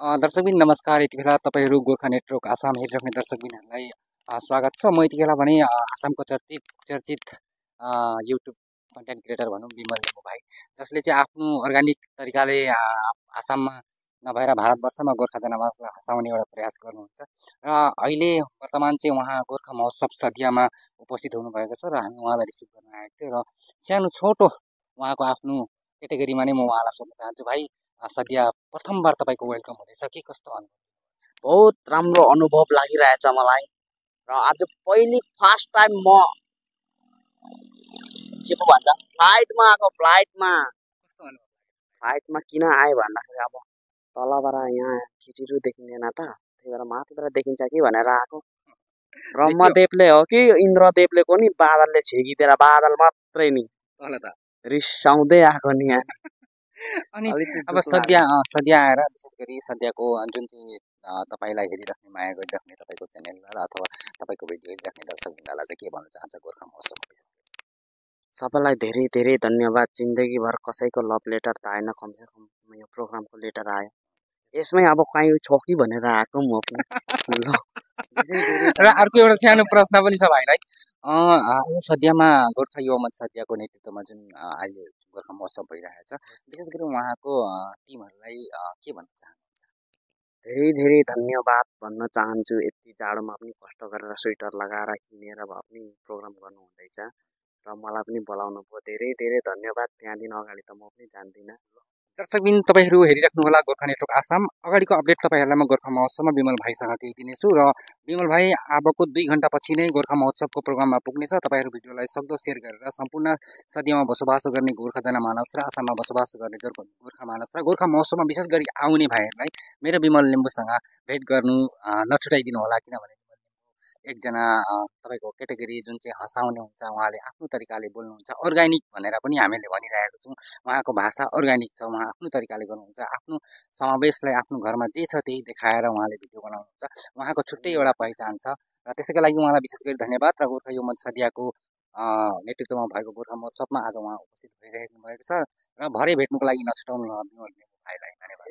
दर्शकबिन नमस्कार। यति बेला तपाईँहरू गोर्खा नेटवर्क आसाम हेरिराख्ने दर्शकबिनहरूलाई स्वागत छ। म यति बेला भने आसामको चर्चित युट्युब कन्टेन्ट क्रिएटर भनौँ विमल लिम्बू भाइ, जसले चाहिँ आफ्नो अर्ग्यानिक तरिकाले आसाममा नभएर भारतवर्षमा गोर्खा जनमानसलाई हँसाउने एउटा प्रयास गर्नुहुन्छ र अहिले वर्तमान चाहिँ उहाँ गोर्खा महोत्सव सदियामा उपस्थित हुनुभएको छ र हामी उहाँलाई रिसिभ गर्न आएको थियो र सानो छोटो उहाँको आफ्नो केटेगोरीमा नै म उहाँलाई सोध्न चाहन्छु। भाइ, सद्य प्रथमबार तपाईँको वेलकम हुँदैछ कि कस्तो अनुभव? बहुत राम्रो अनुभव लागिरहेछ मलाई र आज पहिलो फर्स्ट टाइम म के पो भन्छ फ्लाइटमा आएको। कस्तो अनुभव? फ्लाइटमा किन आयो भन्दाखेरि अब तलबाट यहाँ केटीहरू देखिँदैन त, त्यही भएर माथिबाट देखिन्छ कि भनेर आएको। ब्रह्मदेवले हो कि इन्द्रदेवले को नि बादलले छेकिदिएर बादल मात्रै नि रिसाउँदै आएको नि यहाँ। अनि अब सद्य आएर विशेष गरी सद्यको जुन चाहिँ तपाईँलाई हेरिराख्ने माया गरिराख्ने तपाईँको च्यानललाई अथवा तपाईँको भिडियो हेरिराख्ने दर्शकवृन्दलाई चाहिँ के भन्न चाहन्छ गोर्खा महोत्सव? सबैलाई धेरै धेरै धन्यवाद। जिन्दगीभर कसैको लभ लेटर त आएन, कमसेकम यो प्रोग्रामको लेटर आयो। यसमै अब कहीँ छ कि भनेर आएको म पनि। र अर्को एउटा सानो प्रश्न पनि छ भाइलाई। सद्यमा गोर्खा युवा मञ्च सद्यको नेतृत्वमा जुन अहिले गोर्खा महोत्सव भइरहेको छ, विशेष गरी उहाँको टिमहरूलाई के भन्न चाहनुहुन्छ? धेरै धेरै धन्यवाद भन्न चाहन्छु। यति जाडोमा पनि कष्ट गरेर स्वेटर लगाएर किनेर भए पनि प्रोग्राम गर्नुहुँदैछ र मलाई पनि बोलाउनु भयो। धेरै धेरै धन्यवाद। त्यहाँदेखि अगाडि त म पनि जान्दिनँ। दर्शकबिन तपाईँहरू हेरिराख्नु होला गोर्खा नेटवर्क आसाम। अगाडिको अपडेट तपाईँहरूलाई म गोर्खा महोत्सवमा विमल भाइसँग केही दिनेछु र विमल भाइ अबको 2 घन्टापछि नै गोर्खा महोत्सवको प्रोग्राममा पुग्नेछ। तपाईँहरू भिडियोलाई सक्दो सेयर गरेर सम्पूर्ण सदियामा बसोबासो गर्ने गोर्खा जनमानस र आसाममा बसोबास गर्ने गोर्खा मानस र गोर्खा महोत्सवमा विशेष गरी आउने भाइहरूलाई मेरो विमल लिम्बूसँग भेट गर्नु नछुटाइदिनु होला, किनभने एकजना तपाईँको केटेगोरी जुन चाहिँ हँसाउने हुन्छ, उहाँले आफ्नो तरिकाले बोल्नुहुन्छ। अर्ग्यानिक भनेर पनि हामीले भनिरहेको छौँ। उहाँको भाषा अर्ग्यानिक छ, उहाँ आफ्नो तरिकाले गर्नुहुन्छ। आफ्नो समावेशलाई आफ्नो घरमा जे छ त्यही देखाएर उहाँले भिडियो बनाउनुहुन्छ। उहाँको छुट्टै एउटा पहिचान छ र त्यसैको लागि उहाँलाई विशेष गरी धन्यवाद। र गोर्खा युवा मञ्च सदियाको नेतृत्वमा भएको गोर्खा महोत्सवमा आज उहाँ उपस्थित भइरहेको भएको छ र भरे भेट्नुको लागि नछुटाउनु होला विमल भाइलाई। धन्यवाद।